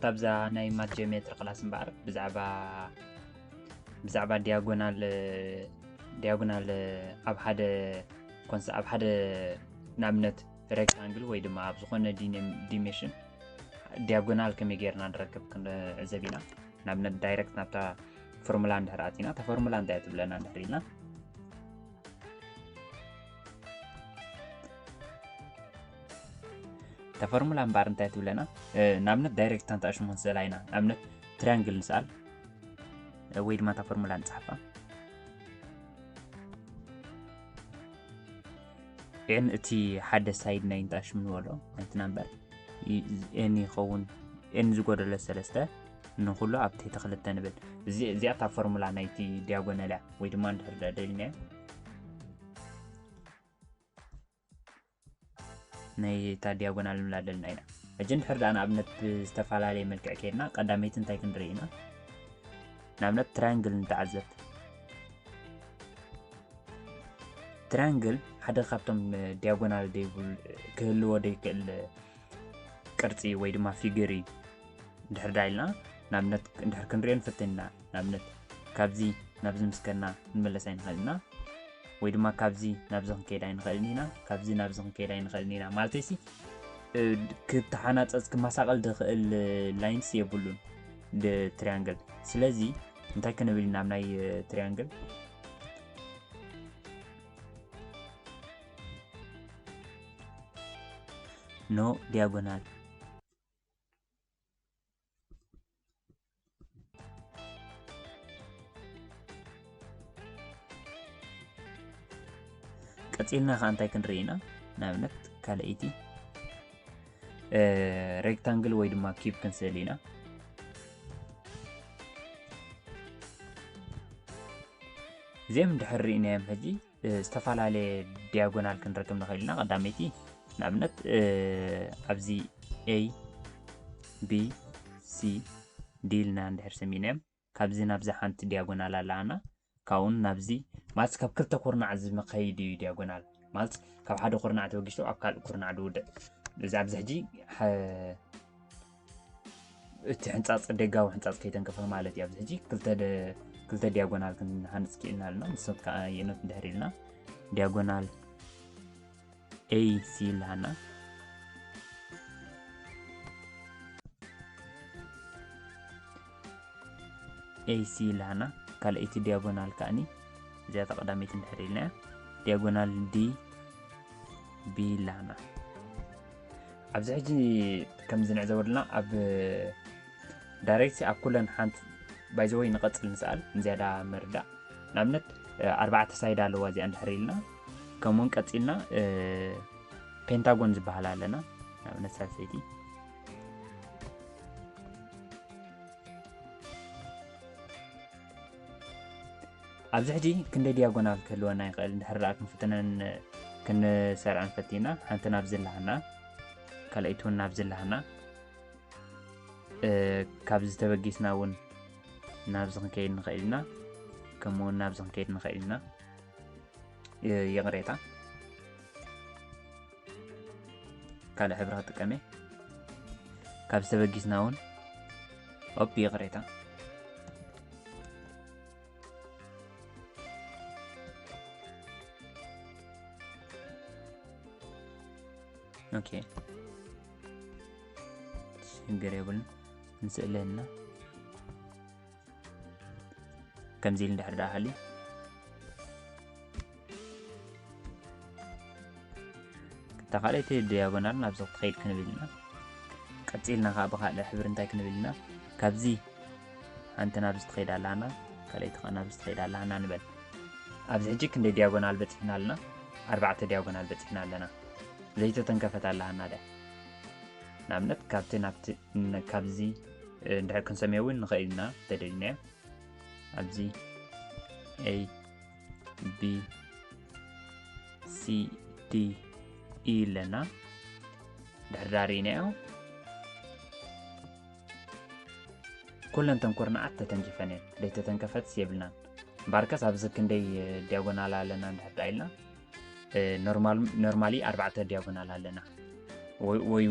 ኣብዛ ናይ ማት ጂኦሜትሪ ክላስ እምበኣር ብዛዕባ ብዛዕባ ዲያጎናል ዲያጎናል ኣብ ሓደ ኮንስ ኣብ ሓደ ንኣብነት ሬክታንግል ወይ ድማ ኣብ ዝኾነ ዲሜሽን ዲያጎናል ከመይ ጌርና ንረክብ ክንዕዘብ ኢና። ንኣብነት ዳይረክት ናብታ ፎርሙላ እንድሕር ኣቲና እታ ፎርሙላ እንታይ ትብለና እንድሕር ኢልና እታ ፎርሙላ እምበኣር እንታይ ትብለና? ንኣብነት ዳይሬክት ኣንታ ሽሙ ንስእላ ኢና። ንኣብነት ትሪያንግል ንስኣል ወይ ድማ እታ ፎርሙላ ንፅሓፋ። ኤን እቲ ሓደ ሳይድ ናይ እንታ ሽሙ ንበሎ ናይቲ ናምበር ኤን ይኸውን። ኤን ዝጎደለ ሰለስተ ንኩሉ ኣብ ትሕቲ ክልተ ንብል። እዚኣ እታ ፎርሙላ ናይቲ ዲያጎናል እያ። ወይ ድማ እንድሕር ደደልናዮ ናይ እታ ዲያጎናል ንብላ ደልና ኢና። ሕጂ እንድሕር ደኣ ንኣብነት ብዝተፈላለየ መልክዕ ከይድና ቀዳመይቲ እንታይ ክንርኢ ኢና? ንኣብነት ትራያንግል ንተዓዘብ። ትራያንግል ሓደ ካብቶም ዲያጎናል ደይብሉ ክህልዎ ደይክእል ቅርጺ ወይ ድማ ፊግር እዩ። እንድሕር ደኣ ኢልና ንኣብነት እንድሕር ክንሪኦ ንፍትን ኢና። ንኣብነት ካብዚ ናብዚ ምስከና ክንምለስ ኣይንኽእል ኢና። ወይ ድማ ካብዚ ናብዚ ክንከይድ ኣይንኽእልን ኢና፣ ካብዚ ናብዚ ክንከይድ ኣይንኽእልን ኢና። ማለተይሲ፣ እ፣ ክተሓናጸጽ፣ ክመሳቐል ዝኽእል ላይንስ የብሉን ድ-፣ ትሪያንግል። ስለዚ እንታይ ክንብል ኢና ኣብ ናይ፣ እ፣ ትሪያንግል? ኖ ዲያጎናል። ቀጺልና ከኣ እንታይ ክንርኢ ኢና? ንኣብነት ካልኣይቲ፣ እ፣ ሬክታንግል ወይ ድማ ኪዩብ ክንስእል ኢና። እዚኦም እንድሕር ርኢናዮም ሕጂ፣ እ፣ ዝተፈላለየ ዲያጎናል ክንረክብ ንኽእል ኢና። ቀዳመይቲ ንኣብነት፣ እ፣ ኣብዚ ኤ፣ ቢ፣ ሲ፣ ዲ ኢልና እንድሕር ሰሚናዮም፣ ካብዚ ናብዚ ሓንቲ ዲያጎናል ኣለና። ካብኡን ናብዚ ማለት ካብ ክልተ ኩርናዕ ዝመኸይድ እዩ ዲያጎናል። ማለት ካብ ሓደ ኩርናዕ ተበጊሱ ኣብ ካልእ ኩርናዕ ዝውድእ። እዚ ኣብዚ ሕጂ ሓ-፣ እቲ ሕንጻጽ ደጋዊ ሕንጻጽ ከይተንከፈ ማለት እዩ። ኣብዚ ሕጂ ክልተ ደ-፣ ክልተ ዲያጎናል ክንሃንጽ ክኢልና ኣለና። ንሶም ከኣ የኖት እንድሕር ኢልና ዲያጎናል ኤ ሲ ኣለና። ኤ ሲ ኣለና። ካልኣይቲ ዲያጎናል ከኣኒ እዚኣ ቀዳመይቲ እንድሕር ኢልና ዲያጎናል ዲ ቢ ኣለና። ኣብዚ ሕጂ ከምዚ ንዕዘቦ ዘለና ኣብ ዳይሬክት ኣብ ኩለን ሓንቲ ባይ ዘ ወይ ንቐጽል ንስኣል ንዝያዳ ምርዳእ። ንኣብነት፣ እ፣ ኣርባዕተ ሳይድ ኣለዋ እዚኣ እንድሕር ኢልና፣ ከምኡውን ቀጺልና፣ እ፣ ፔንታጎን ዝበሃል ኣለና። ንኣብነት ሳልሰይቲ። ኣብዚ ሕጂ ክንደይ ዲያጎናል ክህልወና ይኽእል? እንድሕር ደኣ ክንፍትነን ክንሰርዐን ፈቲና፣ ሓንቲ ናብዚ ኣለሃና፣ ካልኣይቲ እውን ናብዚ ኣለሃና። እ፣ ካብዚ ተበጊስና እውን ናብዚ ክንከይድ ንኽእል ኢና፣ ከምኡ እውን ናብዚ ክንከይድ ንኽእል ኢና። እ፣ ይቕሬታ፣ ካልእ ሕብሪ ክጥቀም እየ። ካብዚ ተበጊስና እውን፣ ኦፕ፣ ይቕሬታ። ኦኬ፣ ሽግር የብሉን። ንስእለና ከምዚ ኢሉ እንድሕር ደኣ ሃልዩ፣ እታ ካልኣይቲ ዲያጎናል ናብዚ ክትኸይድ ክንብል ኢና። ቀጺልና ከኣ ብኻልእ ሕብሪ እንታይ ክንብል ኢና? ካብዚ ሓንቲ ናብዚ ትኸይድ ኣላና፣ ካልኣይቲ ከኣ ናብዚ ትኸይድ ኣላና ንበል። ኣብዚ ሕጂ ክንደይ ዲያጎናል በጺሕና ኣለና? ኣርባዕተ ዲያጎናል በጺሕና ኣለና። ዘይተተንከፈት ኣላና ድያ? ንኣብነት ካብቲ ናብቲ፣ ን-፣ ካብዚ፣ እ፣ እንድሕር ክንሰምዮ እውን ንኽእል ኢና፣ ተደሊናዮ። ኣብዚ ኤ፣ ቢ፣ ሲ፣ ዲ፣ ኢ ኣለና። ድሕር ዳር ኢናዮ። ኩለን ተን ኩርናዓት ተተንኪፈን እየን። ዘይተተንከፈትስ የብልናን። እምበኣርከስ ኣብዚ ክንደይ ዲያጎናል ኣለና እንድሕር ደኣ ኢልና፣ እ፣ ኖርማል፣ ኖርማሊ ኣርባዕተ ዲያጎናል ኣለና። ወይ፣ ወይ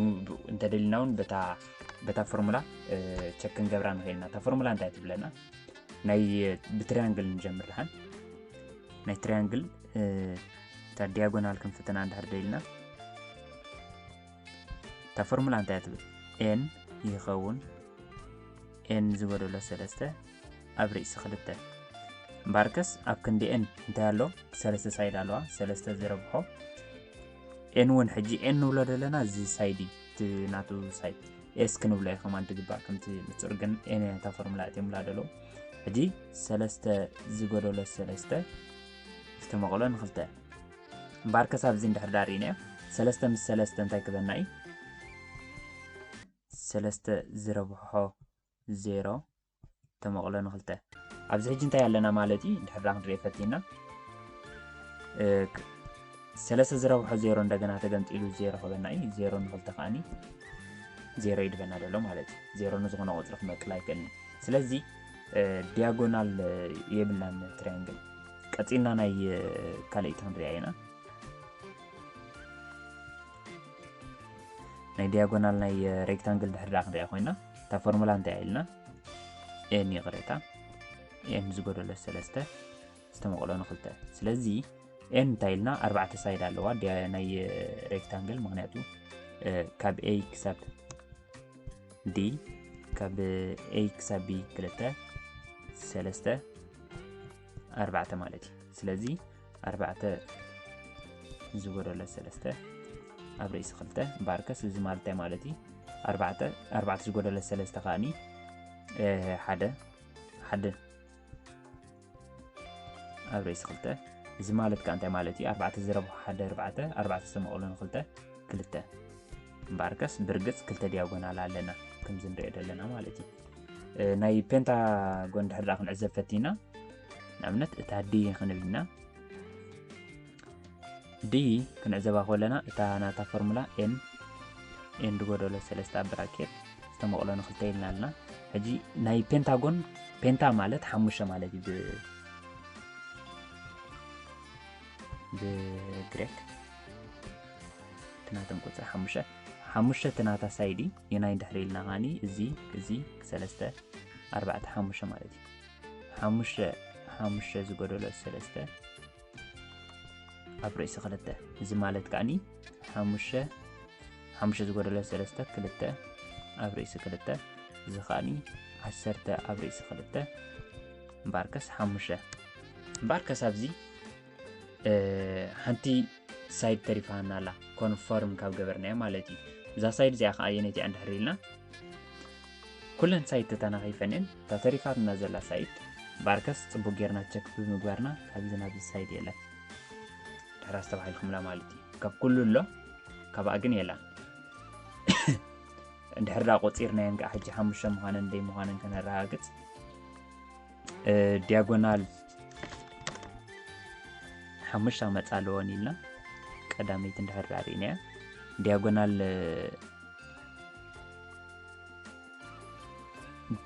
እንተደሊና እውን በታ በታ ፎርሙላ ቸክ ክንገብራ ንኽእል ኢና። እታ ፎርሙላ እንታይ ትብለና? ናይ ብትሪያንግል ንጀምር ደሓን። ናይ ትሪያንግል እታ ዲያጎናል ክንፍትና እንድሕር ደሊና፣ እታ ፎርሙላ እንታይ ትብል? ኤን ይኸውን ኤን ዝጎደሎ ሰለስተ ኣብ ርእሲ ክልተ። እምበኣርከስ ኣብ ክንዲ ኤን እንታይ ኣሎ? ሰለስተ ሳይድ ኣለዋ። ሰለስተ ዝረብሖ ኤን እውን ሕጂ ኤን ንብሎ ዘለና እዚ ሳይድ እዩ፣ እቲ ናቱ ሳይድ ኤስ ክንብሎ እዩ ከማን ትግባእ። ከምቲ ንጹር ግን ኤን እታ ፎርሙላ እትምላ ደሎ። ሕጂ ሰለስተ ዝጎደሎ ሰለስተ ዝተመቕሎ ንክልተ። እምበኣርከስ ኣብዚ እንድሕር ዳር ኢና ሰለስተ ምስ ሰለስተ እንታይ ክበና እዩ? ሰለስተ ዝረብሖ ዜሮ ተመቕሎ ንክልተ። ኣብዚ ሕጂ እንታይ ኣለና ማለት እዩ? እንድሕር ዳ ክንሪኦ ፈቲና፣ እ፣ ክ-፣ ሰለስተ ዝረብሖ ዜሮ እንደገና ተገምጢሉ ዜሮ ክበና እዩ። ዜሮ ንክልተ ከኣኒ ዜሮ ይድበና ዘሎ ማለት እዩ። ዜሮ ንዝኾነ ቁፅሪ ክመቅል ኣይክእልን። ስለዚ፣ እ፣ ዲያጎናል፣ እ፣ የብልናን ትሪያንግል። ቀፂልና ናይ፣ እ፣ ካልኣይቲ ክንሪኣ ኢና። ናይ ዲያጎናል ናይ፣ እ፣ ሬክታንግል ድሕር ዳ ክንሪኣ ኮይና፣ እታ ፎርሙላ እንታይ ኢልና? ኤን ይቕሬታ፣ ኤን ዝጎደሎ ሰለስተ ዝተመቕሎ ንክልተ። ስለዚ ኤን እንታይ ኢልና? ኣርባዕተ ሳይድ ኣለዋ ዲያ-፣ ናይ፣ እ፣ ሬክታንግል፣ ምኽንያቱ፣ እ፣ ካብ ኤ ክሳብ ዲ፣ ካብ ኤ ክሳብ ቢ ክልተ፣ ሰለስተ፣ ኣርባዕተ ማለት እዩ። ስለዚ ኣርባዕተ ዝጎደሎ ሰለስተ ኣብ ርእሲ ክልተ እምበኣርከስ፣ እዚ ማለት እንታይ ማለት እዩ? ኣርባዕተ፣ ኣርባዕተ ዝጎደሎ ሰለስተ ከኣኒ፣ እ፣ ሓደ፣ ሓደ ኣብ ርእሲ ክልተ። እዚ ማለት ከኣ እንታይ ማለት እዩ? ኣርባዕተ ዝረብሖ ሓደ ኣርባዕተ፣ ኣርባዕተ ዝተመቕሎ ንክልተ ክልተ። እምበኣርከስ ብርግጽ ክልተ ዲያጎናል ኣለና፣ ከምዚ ንሪኦ ዘለና ማለት እዩ። እ፣ ናይ ፔንታጎን ድሕር ደኣ ክንዕዘብ ፈቲና፣ ንኣብነት እታ ዲ ክንብል ኢና። ዲ ክንዕዘባ ከለና እታ ናታ ፎርሙላ ኤን፣ ኤን ዝጎደሎ ሰለስተ ኣብ ብራኬት ዝተመቕሎ ንክልተ ኢልና ኣለና። ሕጂ ናይ ፔንታጎን፣ ፔንታ ማለት ሓሙሽተ ማለት እዩ ብ-፣ ብግሪክ። እቲ ናቶም ቁጽሪ ሓሙሽተ። ሓሙሽተ እቲ ናታ ሳይድ እዩ። የናይ እንድሕር ኢልና ኸኣኒ እዚ፣ እዚ ሰለስተ፣ ኣርባዕተ፣ ሓሙሽተ ማለት እዩ። ሓሙሽተ፣ ሓሙሽተ ዝጎደሎ ሰለስተ ኣብ ርእሲ ክልተ። እዚ ማለት ከኣኒ ሓሙሽተ፣ ሓሙሽተ ዝጎደሎ ሰለስተ፣ ክልተ ኣብ ርእሲ ክልተ። እዚ ከኣኒ ዓሰርተ ኣብ ርእሲ ክልተ። እምበኣርከስ ሓሙሽተ። እምበኣርከስ ኣብዚ፣ እ፣ ሓንቲ ሳይድ ተሪፋና ኣላ፣ ኮንፎርም ካብ ገበርናዮ ማለት እዩ። እዛ ሳይድ እዚኣ ከኣ ኣየነይቲ እያ እንድሕር ኢልና፣ ኩለን ሳይድ ተተናኺፈን እየን። እታ ተሪፋትና ዘላ ሳይድ እምበኣርከስ ጽቡቅ ጌርና ቸክ ብምግባርና ካብዚ ናብዚ ሳይድ የለን። ድሕር ኣስተባሂልኩምላ ማለት እዩ። ካብ ኩሉ ኣሎ፣ ካብኣ ግን የላን። እንድሕር ደኣ ቆጺርናየን ከኣ ሕጂ ሓሙሽተ ምዃነን ደይ ምዃነን ከነረጋግጽ፣ እ፣ ዲያጎናል ሓሙሽተ ክመጻ ኣለወን ኢልና ቀዳመይቲ እንድሕር ደኣ ርኢናያ። ዲያጎናል፣ እ፣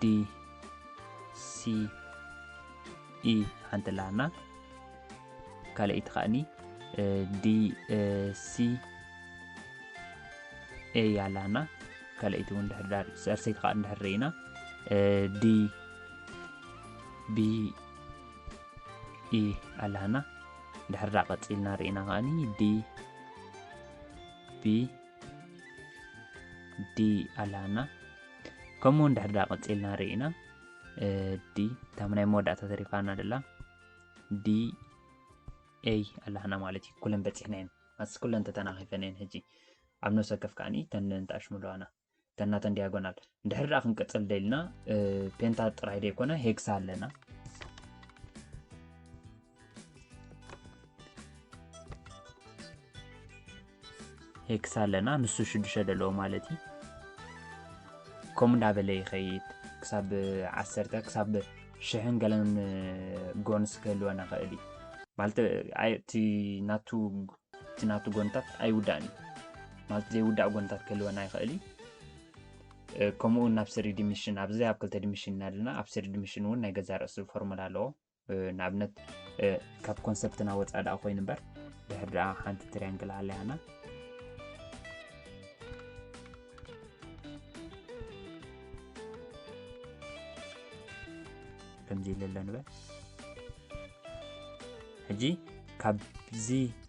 ዲ ሲ ኢ ሓንቲ ኣላና። ካልኣይቲ ከኣኒ፣ እ፣ ዲ፣ እ፣ ሲ ኤ ኣላና። ካልኣይቲ እውን ድሕር ዳር፣ ሳልሰይቲ ከኣ እንድሕር ርኢና፣ እ፣ ዲ ቢ ኢ ኣላና። ድሕር ዳ ቀጺልና ርኢና ከኣኒ ዲ ቢ ዲ ኣላና። ከምኡ እውን ድሕር ዳ ቀጺልና ርኢና፣ እ፣ ዲ፣ እታ ናይ መወዳእታ ተሪፋና ደላ፣ ዲ ኤ ኣላና ማለት እዩ። ኩለን በጺሕናየን። ኣስ ኩለን ተተናኺፈን እየን። ሕጂ ኣብ ነፍሲ ወከፍ ከኣኒ ተን ንኣሽሙ ኣለዋና። ተን ናተን ዲያጎናል። እንድሕር ደኣ ክንቅጽል ደሊና፣ እ፣ ፔንታ ጥራይ ደይኮነ ሄክሳ ኣለና። ሄክሳ ኣለና፣ ንሱ ሽዱሽተ ደለዎ ማለት እዩ። ከምኡ እንዳበለ ይኸይድ ክሳብ ዓሰርተ፣ ክሳብ ሽሕን ገለን ጎንስ ክህልወና ይኽእል እዩ። ማለት፣ ኣይ-፣ እቲ ናቱ፣ እቲ ናቱ ጎንታት ኣይውዳእን እዩ። ማለት፣ ዘይውዳእ ጎንታት ክህልወና ይኽእል እዩ። እ፣ ከምኡ እውን ናብ ስሪ ዲሚሽን፣ ኣብዚ ኣብ ክልተ ዲሚሽን ኢና ዘለና፣ ኣብ ስሪ ዲሚሽን እውን ናይ ገዛ ርእሱ ፎርሙላ ኣለዎ። እ፣ ንኣብነት፣ እ፣ ካብ ኮንሰፕትና ወፃእ ደኣ ኮይኑ እምበር፣ ድሕር ደኣ ሓንቲ ትሪያንግል ኣለያና። ከምዚ ኢለ ኣሎ ንበል። ሕጂ ካብዚ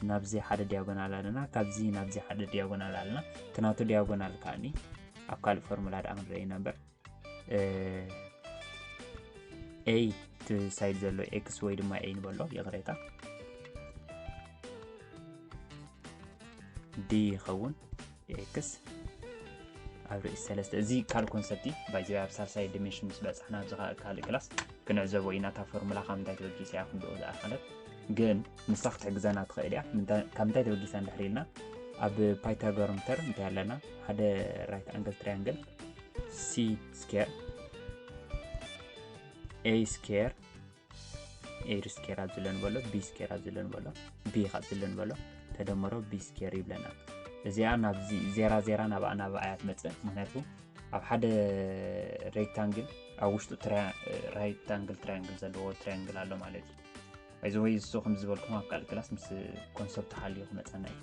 ናብዚ ሓደ ዲያጎናል ኣለና፣ ካብዚ ናብዚ ሓደ ዲያጎናል ኣለና። እቲ ናቱ ዲያጎናል ከዓኒ ኣብ ካልእ ፎርሙላ ደኣ ክንርኢ ኢና እምበር፣ A፣ እቲ ሳይድ ዘሎ ኤክስ ወይ ድማ A ንበሎ፣ ይቕሬታ፣ D ይኸውን። ኤክስ ኣብ ርእሲ ሰለስተ። እዚ ካልእ ኮንሰፕት እዩ። ባይዘ ኣብ ሳልሳይ ዲሜንሽን ምስ በጻሕና ኣብዚ ካ- ካልእ ክላስ ክንዕዘቦ ኢና። እታ ፎርሙላ ካብ ምንታይ ተበጊሳ እያ ክንድኡ ዝኣኸለት፣ ግን ንሳ ክትሕግዘና ትኽእል እያ። ምንታይ- ካብ ምንታይ ተበጊሳ እንድሕር ኢልና፣ ኣብ ፓይታጎረን ተርም እንታይ ኣለና? ሓደ ራይት ኣንግል ትራያንግል፣ C ስኬር፣ A ስኬር፣ A ስኬር ኣብዚ ኣሎ ንበሎ፣ B ስኬር ኣብዚ ኣሎ ንበሎ፣ B ኣብዚ ኣሎ ንበሎ፣ ተደመሮ B ስኬር ይብለና። እዚኣ ናብዚ ዜራ ዜራ ናብኣ ናብኣ እያ ትመጽእ። ምክንያቱ ኣብ ሓደ ሬክታንግል ኣብ ውሽጡ ራይት ኣንግል ትራያንግል ዘለዎ ትራያንግል ኣሎ ማለት እዩ። እዚ ወይ እሱ ከም ዝበልኩም ኣብ ካልእ ክላስ ምስ ኮንሰፕት ሓልዩ ክመጸና እዩ።